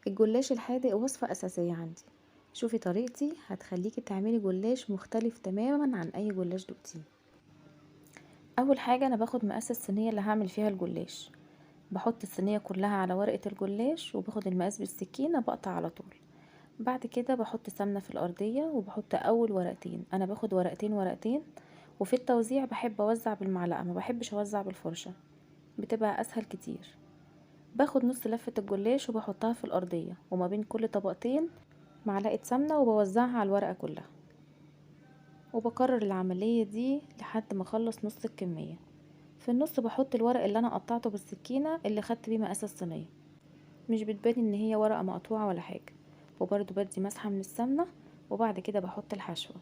الجلاش الحادق وصفة أساسية عندي. شوفي طريقتي هتخليكي تعملي جلاش مختلف تماما عن أي جلاش دقتيه. أول حاجة أنا باخد مقاس الصينية اللي هعمل فيها الجلاش، بحط الصينية كلها على ورقة الجلاش وباخد المقاس بالسكينة بقطع على طول. بعد كده بحط سمنة في الأرضية وبحط أول ورقتين، أنا باخد ورقتين ورقتين، وفي التوزيع بحب أوزع بالمعلقة، ما بحبش أوزع بالفرشة، بتبقى أسهل كتير. باخد نص لفة الجلاش وبحطها في الأرضية، وما بين كل طبقتين معلقة سمنة وبوزعها على الورقة كلها، وبكرر العملية دي لحد ما اخلص نص الكمية. في النص بحط الورق اللي انا قطعته بالسكينة اللي خدت بيه مقاس الصينية، مش بتبان ان هي ورقة مقطوعة ولا حاجة، وبرده بدي مسحة من السمنة. وبعد كده بحط الحشوة.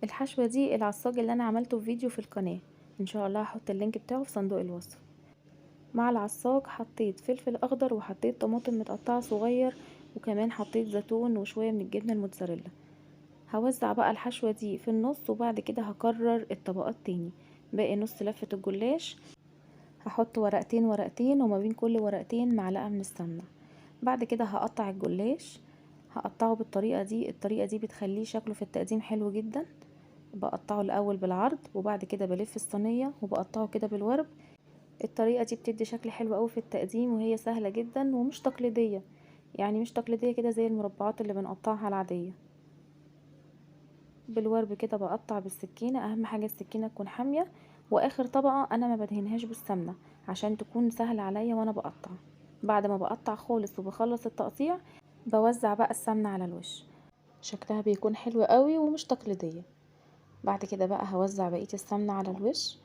الحشوة دي العصاج اللي انا عملته في فيديو في القناة، ان شاء الله هحط ال link بتاعه في صندوق الوصف. مع العصاج حطيت فلفل اخضر وحطيت طماطم متقطعة صغير، وكمان حطيت زيتون وشوية من الجبنة الموتزاريلا. هوزع بقى الحشوة دي في النص، وبعد كده هكرر الطبقات تاني. باقي نص لفة الجلاش هحط ورقتين ورقتين، وما بين كل ورقتين معلقة من السمنة. بعد كده هقطع الجلاش، هقطعه بالطريقة دي. الطريقة دي بتخليه شكله في التقديم حلو جدا. بقطعه الأول بالعرض، وبعد كده بلف الصينية وبقطعه كده بالورب. الطريقة دي بتدي شكل حلو قوي في التقديم، وهي سهلة جدا ومش تقليدية، يعني مش تقليدية كده زي المربعات اللي بنقطعها العادية. بالورب كده بقطع بالسكينة، اهم حاجة السكينة تكون حامية. واخر طبقة انا ما بدهنهاش بالسمنة عشان تكون سهلة عليا وانا بقطع. بعد ما بقطع خالص وبخلص التقطيع بوزع بقى السمنة على الوش، شكلها بيكون حلو قوي ومش تقليدية. بعد كده بقى هوزع بقية السمنة على الوش،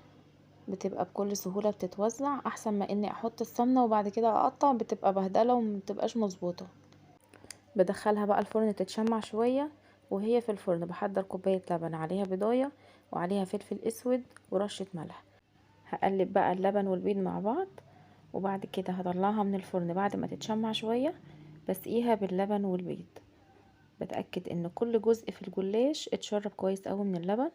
بتبقى بكل سهولة بتتوزع، احسن ما اني احط السمنة وبعد كده اقطع، بتبقى بهدلة ومبتبقاش مظبوطة. بدخلها بقى الفرن تتشمع شوية، وهي في الفرن بحضر كوباية لبن عليها بيضاية وعليها فلفل اسود ورشة ملح. هقلب بقى اللبن والبيض مع بعض، وبعد كده هطلعها من الفرن بعد ما تتشمع شوية، بسقيها باللبن والبيض. بتأكد ان كل جزء في الجلاش اتشرب كويس قوي من اللبن،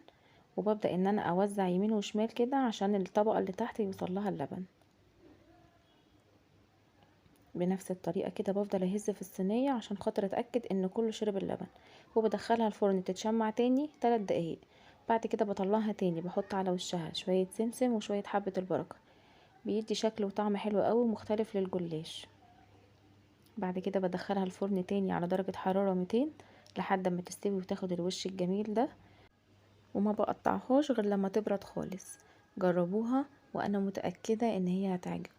وببدأ ان انا اوزع يمين وشمال كده عشان الطبقة اللي تحت يوصل لها اللبن. بنفس الطريقة كده بفضل اهز في الصينية عشان خاطر اتأكد ان كله شرب اللبن، وبدخلها الفرن تتشمع تاني 3 دقايق. بعد كده بطلعها تاني، بحط على وشها شوية سمسم وشوية حبة البركة، بيدي شكل وطعم حلو قوي ومختلف للجلاش. بعد كده بدخلها الفرن تاني على درجة حرارة 200 لحد ما تستوي وتاخد الوش الجميل ده، وما بقطعهاش غير لما تبرد خالص. جربوها وانا متأكدة ان هي هتعجبكم.